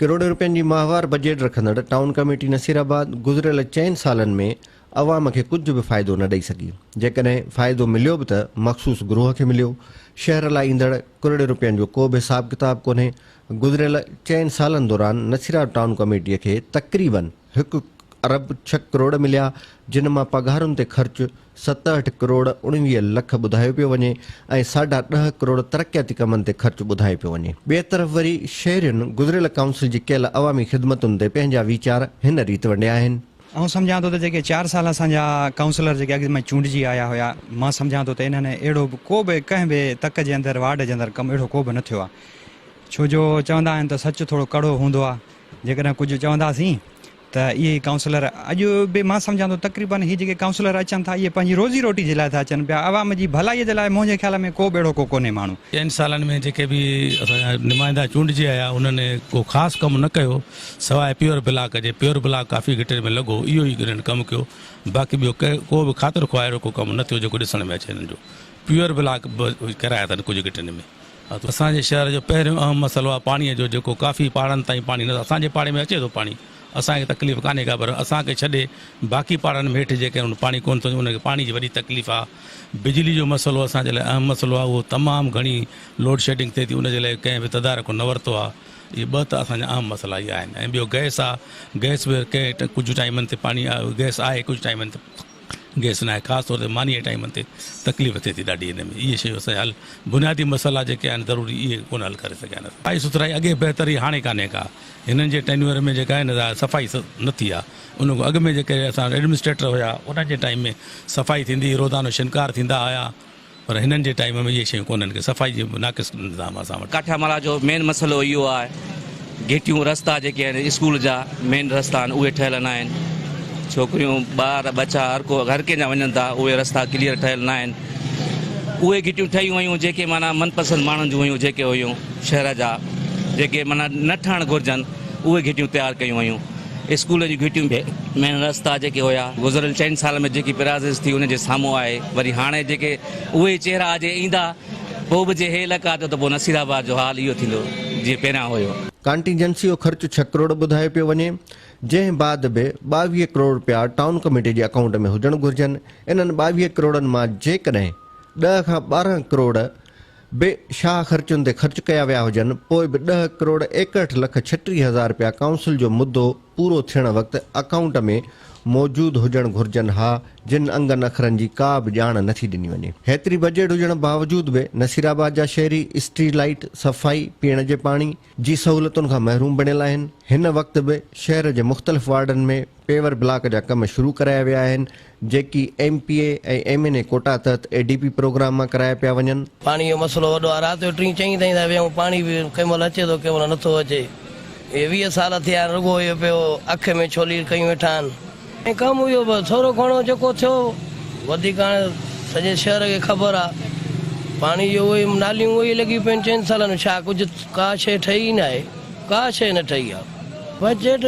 ڪروڙين روپين جي ماهوار بجيٽ رکندڙ ٽائون ڪميٽي نصيرآباد گذريل چئن سالن ۾ عوام کي ڪجهه به فائدو نه ڏئي سگهي، جيڪڏهن فائدو مليو به ته مخصوص گروهه کي مليو، شهر لاء ايندڙ ڪروڙين روپين جو ڪو به حساب ڪتاب ڪونهي، گذريل چئن سالن دوران نصيرآباد ٽائون ڪميٽي کي تقريبن هڪ ارب ڇهه ڪروڙ مليا، جن مان پگهارن تي خرچ 67 ڪروڙ 19 لک ٻڌايو پيو وڃي ۽ ساڍا ڏهه ڪروڙ ترقياتي ڪمن تي خرچ ٻڌايو پيو وڃي. ٻئي طرف وري شهرين گذريل ڪائونسل جي ڪيل عوامي خدمتن تي پنهنجا ويچار هن ريت ونڊيا آهن. آئون سمجهان ٿو ته جيڪي چار سال اسان جا ڪائونسلر جيڪي اڳ ۾ چونڊجي آيا هيا مان سمجهان ٿو ته انهن اهڙو به ڪو به ڪنهن به تڪ جي اندر وارڊ جي اندر ڪم اهڙو ڪو به نه ٿيو آهي ڇو جو چوندا آهن ته سچ ٿورو ڪڙو هوندو آهي جيڪڏهن ڪجهه چونداسين ته اهي ئي ڪائونسلر اڄ به مان سمجهان ٿو تقريبن هي جيڪي ڪائونسلر اچن ٿا اهي پنهنجي روزي روٽي جي لاء ٿا اچن پيا عوام جي ڀلائي جي لاء منهنجي خيال ۾ ڪو به اهڙو ڪو ڪونهي ماڻهو. چئن سالن ۾ جيڪي به اسان جا نمائندا چونڊجي آيا انهن ڪو خاص ڪم نه ڪيو سواء پيور بلاڪ جي پيور بلاڪ ڪافي گهٽين ۾ لڳو اهو ئي انهن ڪم ڪيو باقي ٻيو ڪو به خاطر خواهه اهڙو ڪو ڪم نه ٿيو جيڪو ڏسڻ ۾ اچي انهن جو پيور بلاڪ به ڪرايا اٿن ڪجهه گهٽين ۾. اسان جي شهر جو پهريون اهم مسئلو آهي پاڻي جو جيڪو ڪافي پاڙن تائين پاڻي نه اسان جي پاڙي ۾ اچي ٿو پاڻي اسان کي تڪليف ڪانهي ڪا پر اسان کي ڇڏي باقي پاڙن ۾ هيٺ جيڪي آهن پاڻي ڪونه ٿو انهن کي پاڻي جي وڏي تڪليف آهي بجلي جو مسئلو اسان جي لاء اهم مسئلو آهي اهو تمام گهڻي لوڊ شيڊنگ ٿئي ٿي ان جي لاء ڪنهن به تدارڪ نه ورتو آهي اهي ٻه ته اسان جا اهم مسئلا اهي آهن ۽ ٻيو گئس آهي گئس به ڪنهن ڪجهه ٽائيمن تي پاڻي گئس آهي ڪجهه ٽائيمن تي گئس ناهي خاص طور تي ماني جي ٽائيمن تي تڪليف ٿئي ٿي ڏاڍي هن ۾ اهي شيون اسان جا حل بنيادي مسئلا جيڪي آهن ضروري اهي ڪونه حل ڪري سگهيا آهن اسان صفائي سٿرائي اڳي بهتر هئي هاڻي ڪانهي ڪا هنن جي ٽينيور ۾ جيڪا آهي نه صفائي نه ٿي آهي ان کان اڳ ۾ جيڪي اسان ايڊمنسٽريٽر هيا انهن جي ٽائيم ۾ صفائي ٿيندي هئي روزانو شنڪار ٿيندا هيا پر هنن جي ٽائيم ۾ اهي شيون ڪونهن ڪي صفائي جي ناقص نظام آهي اسان وٽ. ڪاٺيا مالا جو مين مسئلو اهو آهي گهٽيون رستا جيڪي آهن اسڪول جا مين رستا آهن اهي ٺهيل نه آهن ڇوڪريون ٻار ٻچا هر ڪو هر ڪنهن جا وڃن ٿا اهي رستا ڪليئر ٺهيل نه آهن اهي گهٽيون ٺهيون ويون جيڪي معنيٰ من پسند ماڻهن جون هيون جيڪي هيون شهر جا جيڪي معنيٰ نه ٺهڻ گهرجن اهي گهٽيون تيار ڪيون ويون اسڪول جون گهٽيون به مين رستا جيڪي هيا گذريل چئن سالن ۾ جيڪي پرازيس ٿي ان جي سامهون آهي وري هاڻي جيڪي اهي چهرا جي ايندا پوء به جي هي لڪا ٿيو ته پوء نصير آباد جو حال اهو ٿيندو جيئن پهريان هيو. ڪانٽينجنسي جو خرچ ڇهه ڪروڙ ٻڌايو پيو وڃي جنهن بعد به 22 ڪروڙ رپيا ٽائون ڪميٽي جي اڪائونٽ ۾ هجڻ گهرجن انهن 22 ڪروڙن مان جيڪڏهن ڏهه کان 12 ڪروڙ به شاهه خرچن تي خرچ ڪيا ويا هجن پوء به ڏهه ڪروڙ 61 لک 36 هزار رپيا ڪائونسل جو مدو پورو ٿيڻ وقت اڪائونٽ ۾ موجود هجڻ گهرجن ها جن انگن اکرن جي ڪا به ڄاڻ نٿي ڏني وڃي. هيتري بجيٽ هجڻ باوجود به نصيرآباد جا شهري اسٽريٽ لائيٽ، صفائي، پيئڻ جي پاڻي جي سهولتن کان محروم بڻيل آهن. هن وقت به شهر جي مختلف وارڊن ۾ پيور بلاڪ جا ڪم شروع ڪرايا ويا آهن، جيڪي M P A ۽ M N A quota تحت اي ڊي پي پروگرام مان ڪرايا پيا وڃن. پاڻي جو مسئلو وڏو آهي، رات جو ٽين چئين تائين ٿا ويهون، پاڻي به ڪنهن مهل اچي ٿو ڪنهن مهل نٿو اچي. اهي 20 سال ٿيا آهن رڳو اهو پيو اک ۾ ڇولير ڪيون ويٺا آهن. ۽ ڪم اهو به ٿورو گهڻو جيڪو ٿيو وڌيڪ هاڻي سڄي شهر کي خبر آهي پاڻي جو اهي ناليون اهي ئي لڳيون پيون آهن چئن سالن ۾ ڇا ڪجهه ڪا شيء ٺهي ئي ناهي ڪا شيء نه ٺهي آهي. بجيٽ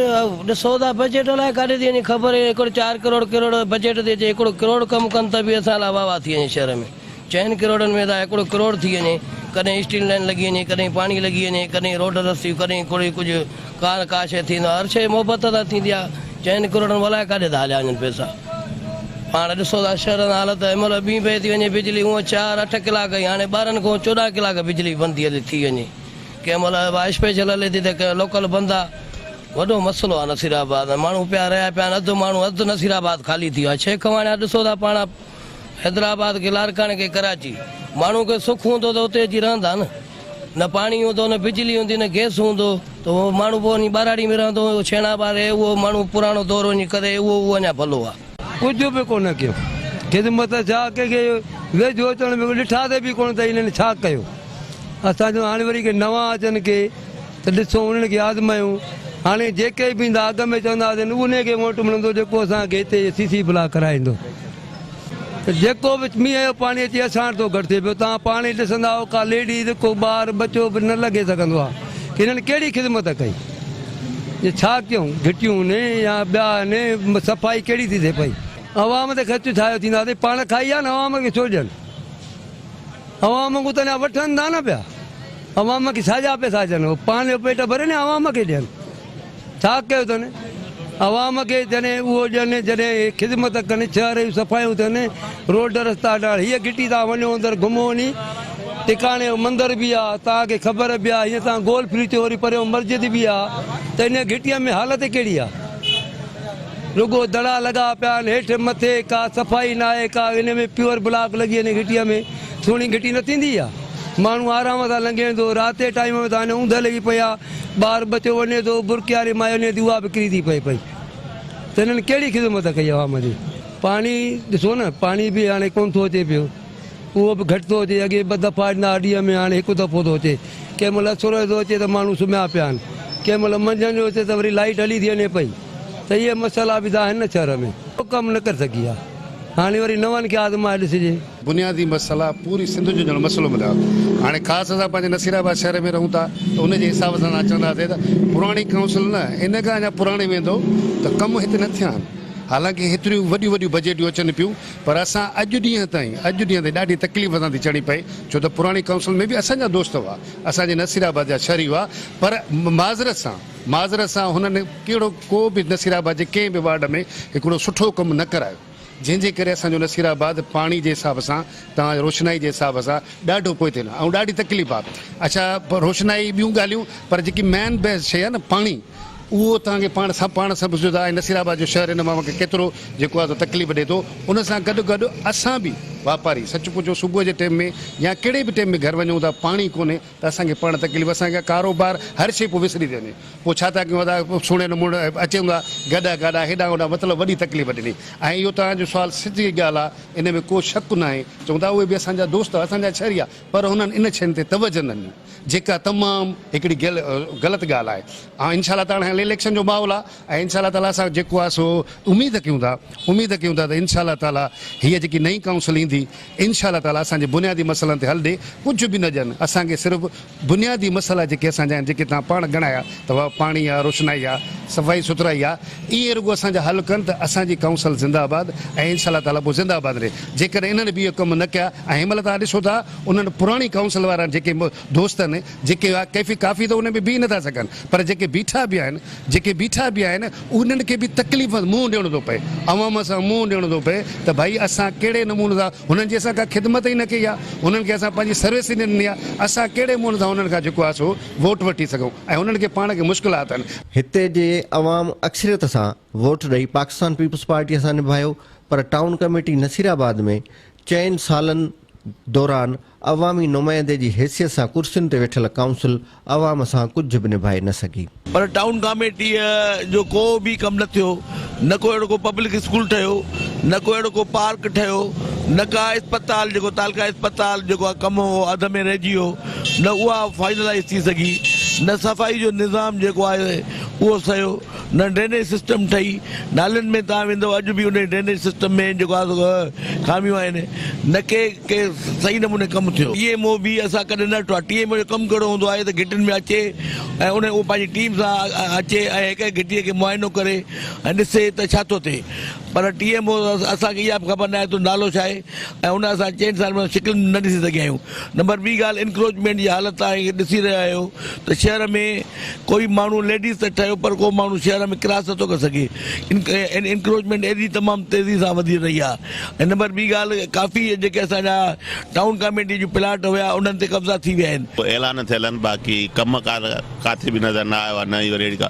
ڏسو ٿا بجيٽ الائي ڪاڏي ٿي وڃي خبر ئي هڪڙو چار ڪروڙ ڪروڙ بجيٽ ٿي اچي هڪڙو ڪروڙ ڪم ڪن ته به اسان لاء واهه واهه ٿي وڃي شهر ۾ چئن ڪروڙن ۾ ته هڪڙو ڪروڙ ٿي وڃي ڪڏهن اسٽيل لائين لڳي وڃي ڪڏهن پاڻي لڳي وڃي ڪڏهن روڊ رستيون ڪڏهن ڪوڙي ڪجهه ڪا نه ڪا شيء ٿيندو آهي هر شيء محبت سان ٿيندي آهي چئن ڪروڙن ۾ الائي ڪاڏي ٿا هليا وڃن پئسا پاڻ ڏسو ٿا شهر ۾ حالت هن مهل ٻي پئي ٿي وڃي بجلي هونء چار اٺ ڪلاڪ هئي هاڻي 12 کان 14 ڪلاڪ بجلي بند ٿي هلي ٿي وڃي. ڪنهن مهل اها اسپيشل هلي ٿي ته ڪنهن لوڪل بند آ. وڏو مسئلو آ نصير آباد ۾ ماڻهو پيا رهيا پيا آهن اڌ ماڻهو اڌ نصير آباد خالي ٿي ويو آ شيخ واڻيا ڏسو ٿا پاڻ حيدرآباد کي لاڙڪاڻي کي ڪراچي ماڻهو کي سک هوندو ته اتي اچي رهندا نه نه پاڻي هوندو نه بجلي هوندي نه گئس هوندو ته اهو ماڻهو پوء وڃي ٻهراڙي ۾ رهندو ڇيڻا ٻاري اهو ماڻهو پراڻو دور وڃي ڪري اهو اهو اڃا ڀلو آ. ڪجهه به ڪونه ڪيو خدمت ڇا ڪنهن کي ويجهو اچڻ به ڏٺا تي به ڪونه ته هنن ڇا ڪيو. اسان جو هاڻي وري ڪي نوان اچن ڪي ته ڏسون انهن کي آزمايون. هاڻي جيڪي به ايندا اڳ ۾ چوندا هئاسين انهي کي ووٽ ملندو جيڪو اسان کي هتي سي سي بلاڪ ڪرائيندو. ته جيڪو به مينهن جو پاڻي اچي اسان وٽ ٿو گهٽ ٿئي پيو. توهان پاڻ ئي ڏسندا آهيو ڪا ليڊيز ڪو ٻار ٻچو به نه لنگهي سگهندو آهي ڪي هنن ڪهڙي خدمت ڪئي جي ڇا ڪيون گهٽيون ني يا ٻيا ني صفائي ڪهڙي ٿي ٿئي پئي. عوام تي خرچ ڇا جو ٿيندا اٿئي پاڻ کائي آ نه عوام کي ڇو ڏين. عوام کان ته اڃا وٺن ٿا نه پيا. عوام کي ڇا جا پئسا ڏين. هو پنهنجو پيٽ ڀرين يا عوام کي ڏين. ڇا ڪيو اٿن عوام کي جڏهن اهو ڏين جڏهن خدمت ڪن شهر جون صفايون ٿين روڊ رستا ڊاڙ هيء گهٽي تان وڃو اندر گهمو وڃي ٽڪاڻي جو مندر به آ توهان کي خبر به آ هيئن توهان گول ڦري اچو وري پريون مسجد به آ ته ان گهٽيء ۾ حالت ڪهڙي آ رڳو دڙا لڳا پيا آهن هيٺ مٿي ڪا صفائي ناهي ڪا ان ۾ پيور بلاڪ لڳي وڃي گهٽيء ۾ سهڻي گهٽي نه ٿيندي آ ماڻهو آرام سان لنگهي ويندو رات جي ٽائيم ۾ ته هاڻي اوندهه لڳي پئي آ ٻار ٻچو وڃي ٿو برقعي واري مائي وڃي ٿي اها به ڪري ٿي پئي پئي ته هنن ڪهڙي خدمت ڪئي عوام جي پاڻي ڏسو نه پاڻي به هاڻي ڪونه ٿو اچي پيو اهو به گهٽ ٿو اچي اڳي ٻه دفعا ايندا ها ڏينهن ۾ هاڻي هڪ دفعو ٿو اچي ڪنهن مهل اسر جو ٿو اچي ته ماڻهو سمهيا پيا آهن ڪنهن مهل منجهند جو اچي ته وري لائيٽ هلي ٿي وڃي پئي ته اهي مسئلا به ته آهن نه شهر ۾. ڪو ڪم نه ڪري سگهي آهي هاڻي وري نون کي آزمائي ڏسجي. بنيادي مسئلا پوري سنڌ جو ڄڻ مسئلو مليا هاڻي خاص اسان پنهنجي نصير آباد شهر ۾ رهون ٿا ته ان جي حساب سان اسان چونداسين ته پراڻي ڪائونسل نه ان کان اڃا پراڻي ويندو ته ڪم هتي نه ٿيا آهن حالانڪه هيتريون وڏيون وڏيون بجيٽيون اچن پيون پر اسان اڄ ڏينهن تائين اڄ ڏينهن تائين ڏاڍي تڪليف اسان تي چڙهي پئي ڇو ته پراڻي ڪائونسل ۾ به اسان جا دوست هئا اسان جي نصير آباد جا شهري هئا پر معذرت سان معذرت سان هنن ڪهڙو ڪو به نصير آباد جي ڪنهن به وارڊ ۾ هڪڙو سٺو ڪم نه ڪرايو جنهن جي ڪري اسان جو نصير آباد پاڻي جي حساب سان توهان روشنائي جي حساب سان ڏاڍو پوئتي نه ۽ ڏاڍي تڪليف آ اڇا روشنائي ٻيون ڳالهيون پر جيڪي مين بيس شي آ نه پاڻي اهو توهان کي پاڻ سڀ پاڻ سمجهو ٿا ۽ نصير آباد جو شهر ان مان کي ڪيترو جيڪو آ سو تڪليف ڏي ٿو ان سان گڏ گڏ اسان به واپاري سچ پڇو صبح جي ٽيم ۾ يا ڪهڙي به ٽيم ۾ گهر وڃون ٿا پاڻي ڪونهي ته اسان کي پاڻ تڪليف اسان کي ڪاروبار هر شي پوء وسري ٿي وڃي پوء ڇا ٿا ڪيون ادا سهڻي نموني اچون ٿا گڏا گاڏا هيڏانهن هوڏانهن مطلب وڏي تڪليف ڏني ۽ اهو توهان جو سوال سچ جي ڳالهه آ ان ۾ ڪو شڪ ناهي چون ٿا اهي به اسان جا دوست اسان جا شهري آ پر هنن ان شين تي توجه نه ڏني جيڪا تمام هڪڙي غلط ڳالهه آهي ۽ انشاء الله تعالٰي هاڻي اليڪشن جو ماحول آهي ۽ انشاء الله تعالٰي اسان جيڪو آهي سو اميد ڪيون ٿا اميد ڪيون ٿا ته انشاء الله تعالٰي هيء جيڪي نئين ڪائونسل ايندي انشاء الله تعالٰي اسان جي بنيادي مسئلن تي حل ڏي ڪجهه به نه ڏين اسان کي صرف بنيادي مسئلا جيڪي اسان جا آهن جيڪي توهان پاڻ ڳڻايا ته واهه پاڻي آهي روشنائي آهي صفائي سٿرائي آهي اهي رڳو اسان جا حل ڪن ته اسان جي ڪائونسل زنده آباد ۽ انشاء الله تعالٰي پوء زنده آباد رهي جيڪڏهن انهن به اهي ڪم نه ڪيا ۽ هن مهل توهان ڏسو ٿا انهن پراڻي ڪائونسل وارا جيڪي دوست آهن جيڪي ڪيفي ڪافي ته ان ۾ بيهي نٿا سگهن پر جيڪي بيٺا به آهن جيڪي بيٺا به آهن انهن کي به تڪليف منهن ڏيڻو ٿو پئي عوام سان منهن ڏيڻو ٿو پئي ته ڀائي اسان ڪهڙي نموني سان هنن جي اسان ڪا خدمت ئي نه ڪئي آهي هنن کي اسان پنهنجي سروس ئي نه ڏني آهي اسان ڪهڙي منهن سان هنن کان جيڪو آهي سو ووٽ وٺي سگهون ۽ هنن کي پاڻ کي مشڪلات آهن. هتي جي عوام اڪثريت سان ووٽ ڏئي پاڪستان پيپلز پارٽي سان نڀايو پر ٽائون ڪميٽي نصيرآباد ۾ چئن سالن دوران عوامي نمائندي جي حيثيت سان ڪرسين تي ويٺل ڪائونسل عوام سان ڪجهه به نڀائي نه سگهي. پر ٽائون ڪاميٽيء جو ڪو به ڪم نه ٿيو، نه ڪو اهڙو ڪو پبلڪ اسڪول ٺهيو، نه ڪو اهڙو ڪو پارڪ ٺهيو، نه ڪا اسپتال جيڪو تعلقه اسپتال جيڪو آ ڪم هو اڌ ۾ رهجي ويو، نه اها فائنلائيز ٿي سگهي، نه صفائي جو نظام جيڪو آهي اهو سهيو. نه ڊرينيج سسٽم ٺهي، نالين ۾ توهان ويندؤ اڄ به انهي ڊرينيج سسٽم ۾ جيڪو آهي سو خاميون آهن نه ڪي ڪي صحيح نموني ڪم ٿيو. ٽي ايم او به اسان ڪڏهن نه ڏٺو آهي ٽي ايم او جو ڪم ڪهڙو هوندو آهي ته گهٽين ۾ اچي ۽ انهي اهو پنهنجي ٽيم سان اچي ۽ هڪ هڪ گهٽي کي معائنو ڪري ۽ ڏسي ته ڇا ٿو ٿئي پر ٽي ايم او اسان کي اها به خبر ناهي ته نالو ڇا آهي ۽ ان اسان چئن سالن ۾ شڪل نه ڏسي سگهيا آهيون نمبر ٻي ڳالهه انڪروچمينٽ جي حالت توهان ڏسي رهيا آهيو ته شهر ۾ ڪوئي ماڻهو ليڊيز ته ٺهيو پر ڪو ماڻهو شهر ۾ ڪراس نٿو ڪري سگهي انڪروچمينٽ ايڏي تمام تيزي سان وڌي رهي آهي ۽ نمبر ٻي ڳالهه ڪافي جيڪي اسان جا ٽائون ڪاميٽي جون پلاٽ هيا انهن تي قبضا ٿي ويا آهن. اعلان ٿيل آهن باقي ڪم ڪار ڪاٿي به نظر نه آيو آهي نه ئي وري اهڙي ڪا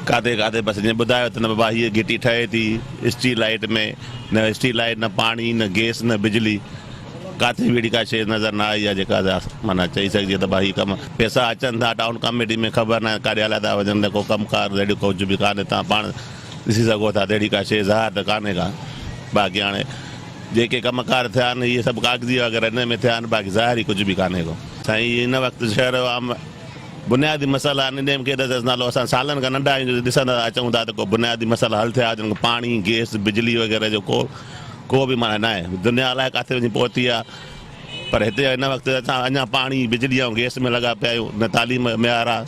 ڪاٿي ڪاٿي بس جيئن ٻڌايو ته نه بابا هيء گهٽي ٺهي ٿي اسٽريٽ لائيٽ ۾ نه اسٽريٽ لائيٽ نه پاڻي نه گيس نه بجلي ڪاٿي به اهڙي ڪا شيء نظر نه آئي آهي جيڪا معنيٰ چئي سگهجي ته ڀائي هي ڪم پئسا اچن ٿا ٽائون ڪاميٽي ۾ خبر ناهي ڪاڏي هليا ٿا وڃن نه ڪو ڪم ڪار اهڙو ڪجهه به ڪانهي توهان پاڻ ڏسي سگهو ٿا ته اهڙي ڪا شيء ظاهر ته ڪانهي ڪا باقي هاڻي جيڪي ڪم ڪار ٿيا آهن اهي سڀ ڪاغذي وغيره ان ۾ ٿيا آهن باقي ظاهري ڪجهه به ڪانهي ڪو. سائين هن وقت شهر جو عام بنيادي مسئلا آهن انهن کي ته نالو اسان سالن کان ننڍا آهيون جو ڏسندا اچون ٿا ته ڪو بنيادي مسئلا حل ٿيا هجن پاڻي گيس بجلي وغيره جو ڪو ڪو به معنيٰ ناهي دنيا الائي ڪاٿي وڃي پهتي آهي پر هتي هن وقت اسان اڃا پاڻي بجلي ۽ گئس ۾ لڳا پيا آهيون نه تعليم جو معيار آهي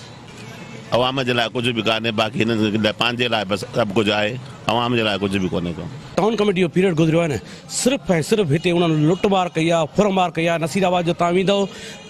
عوام جي لاء ڪجهه به ڪانهي باقي هنن لاء پنهنجي لاء بس سڀ ڪجهه آهي. عوام جي لاء ڪجهه به ڪونهي ڪو. ٽائون ڪميٽي جو پيريڊ گذريو آهي نه صرف ۽ صرف هتي انهن لٽ مار ڪئي آهي ڦر مار ڪئي آهي نصير آباد جو توهان ويندؤ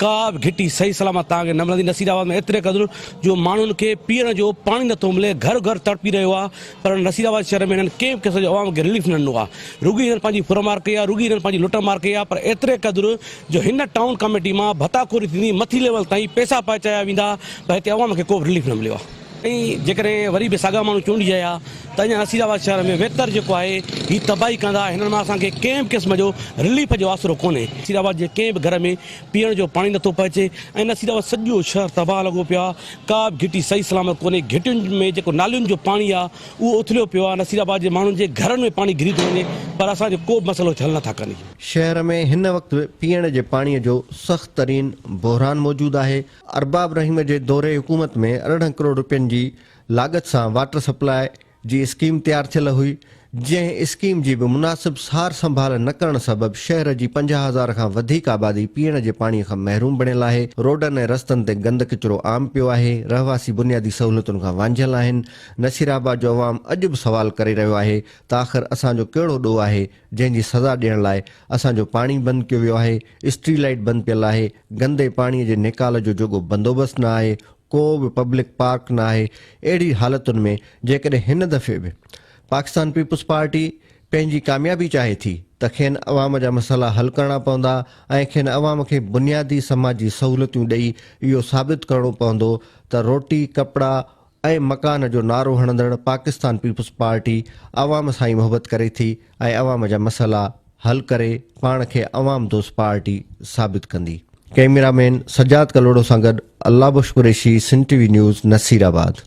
ڪا به گهٽي صحيح سلامت توهان کي نه ملندي نصير آباد ۾ ايتري قدر جو ماڻهن کي پيئڻ جو پاڻي نٿو ملي گهر گهر تڙپي رهيو آهي پر نصير آباد شهر ۾ هنن ڪنهن به قسم جو عوام کي رليف نه ڏنو آهي رڳي هنن پنهنجي ڦر مار ڪئي آهي رڳي هنن پنهنجي لٽ مار ڪئي آهي پر ايتري قدر جو هن ٽائون ڪميٽي مان ڀتا خوري ٿيندي مٿي ليول تائين پئسا پهچايا ويندا پر هتي عوام کي ڪو به رليف نه مليو آهي. ۽ جيڪڏهن وري به ساڳا ماڻهو چونڊجي آيا ته اڃا نصير آباد شهر ۾ ويتر جيڪو آهي هي تباهي ڪندا هنن مان اسان کي ڪنهن به قسم جو رليف جو آسرو ڪونهي. نصير آباد جي ڪنهن به گهر ۾ پيئڻ جو پاڻي نٿو پهچي ۽ نصير آباد سڄو شهر تباهه لڳو پيو آهي ڪا به گهٽي صحيح سلامت ڪونهي گهٽين ۾ جيڪو نالين جو پاڻي آهي اهو اٿليو پيو آهي نصير آباد جي ماڻهن جي گهرن ۾ پاڻي گهري ٿو وڃي پر اسان جو ڪو به مسئلو هتي حل نٿا ڪن. شهر ۾ هن وقت به پيئڻ جي پاڻي جو سخت ترين بحران موجود آهي، ارباب رحيم جي دور حڪومت ۾ 18 ڪروڙ رپين جي لاڳت سان واٽر سپلاء جي اسڪيم تيار ٿيل هئي، جنهن اسڪيم جي به مناسب سار سنڀال نه ڪرڻ سبب شهر جي 50 هزار کان وڌيڪ آبادي پيئڻ جي پاڻي کان محروم بڻيل آهي، روڊن ۽ رستن تي گند ڪچرو عام پيو آهي، رهواسي بنيادي سهولتن کان وانجهيل آهن، نصيرآباد جو عوام اڄ به سوال ڪري رهيو آهي ته آخر اسان جو ڪهڙو ڏوهه آهي جنهن جي سزا ڏيڻ لاء اسان جو پاڻي بند ڪيو ويو آهي، اسٽري لائيٽ بند پيل آهي، گندي پاڻي جي نيڪال جو جوڳو بندوبست نه آهي، ڪو به پبلڪ پارڪ نه آهي، اهڙي حالتن ۾ جيڪڏهن هن دفعي به پاڪستان پيپلز پارٽي پنهنجي ڪاميابي چاهي ٿي ته کين عوام جا مسئلا حل ڪرڻا پوندا ۽ کين عوام کي بنيادي سماجي سهولتيون ڏئي اهو ثابت ڪرڻو پوندو ته روٽي، ڪپڙا ۽ مڪان جو نعرو هڻندڙ پاڪستان پيپلز پارٽي عوام سان ئي محبت ڪري ٿي ۽ عوام جا مسئلا حل ڪري پاڻ کي عوام دوست پارٽي ثابت ڪندي. ڪئميرا مين سجاد ڪلهوڙو سان گڏ Allah Bakhsh Qureshi, Sindh T V news, Nasirabad.